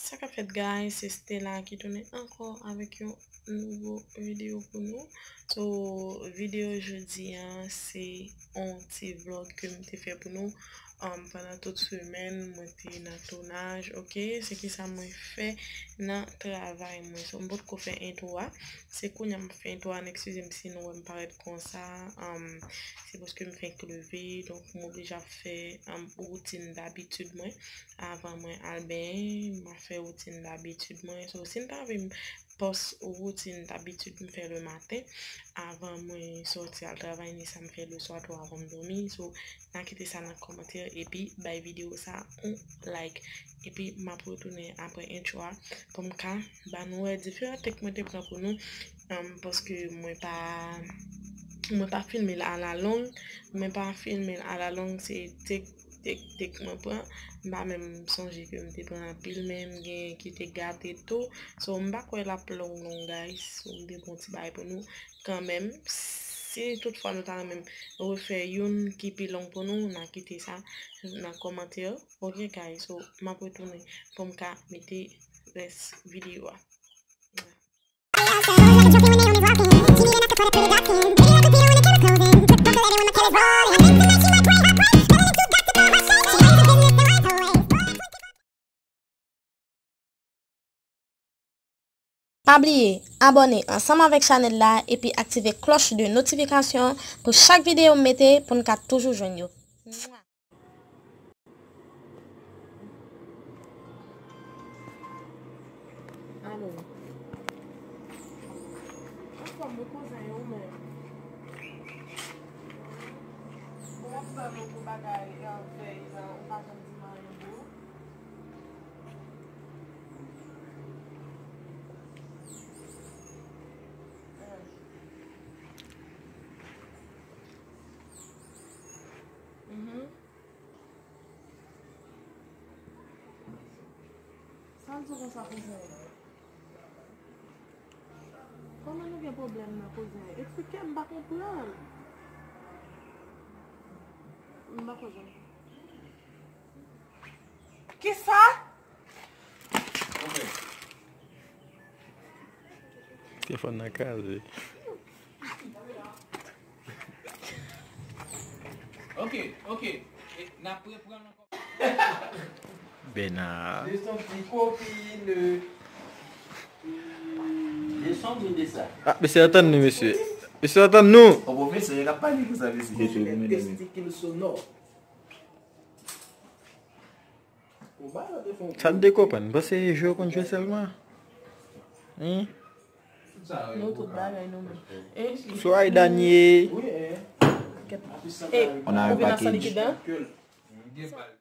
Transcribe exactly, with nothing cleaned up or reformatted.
Sa k ap fèt, guys? Se Stella ki tounen ankò avèk yon nouvo videyo pou nou. So, videyo jodi a, se yon ti vlog ke m te fè pou nou. Um, pandan tout semèn, mwen te nan tounaj, ok? Se ki sa mwen fè nan travay mwen. So, m potko fè entwo a. Se kounye a m ap fè entwo a, n eskize m si nou wè m parèt konsa. Um, se paske m fenk leve, donk m oblije ap fè, um, woutin dabitid mwen. Avan mwen al benyen, m ap fè woutin dabitid mwen. So, si n ta vle m pòs woutin dabitid m fè lematen, avan mwen sòti al travay, ni sa m fè leswa tou avan m dòmi. So, n a kite sa nan kòmantè, epi bay videyo sa yon like. Epi m ap retounen apre entwo a pou m ka ba nou wè diferan take mwen te pran pou nou, um, paske mwen pa, mwen pa filme l alalong, mwen pa filme l alalong, se take take take mwen pran. M pa menm sonje ke m te pran anpil, men m gen ki te gate tou. So, m pa kwè l ap long long, guys. So, m te pran ti bagay pou nou kanmenm. Si toutfwa nou ta renmen m refè youn ki pi long pou nou, n a kite sa nan kòmantè. Ok, guys. So, m ap retounen pou m ka mete rès videyo a. Pa bliye abòne ansanm avèk chanèl la epi aktive klòch de notifikasyon pou chak videyo m mete pou n ka toujou jwenn yo. Alo. Anfòm wi kouzen, e ou menm? Bon, w ap pale pou bagay, e, vèy la, ou pa janm di m anyen bro. Mhm. Sa l di w konsa, kouzen? Kòman nou gen pwoblèm nan, kouzen? Eksplike m, m pa konprann. M pa konprann. Kisa? Telefòn nan kraze. Ok, ok. E, n ap reprann ankò. Bèna. De son ti kopine. De son moun de sa. Ah, mesye antann nou, mesye. Mesye antann nou. O pwofesè, l ap pale konsa, mesye. Testikil sonò. Sa n te konprann? M panse jwe yo konn jwe sèlman. Hein? Nou tout bagay nou menm. E Sou Aydan ye. Kèt. E, on a un package. Ou vin nan Sonic Kidan?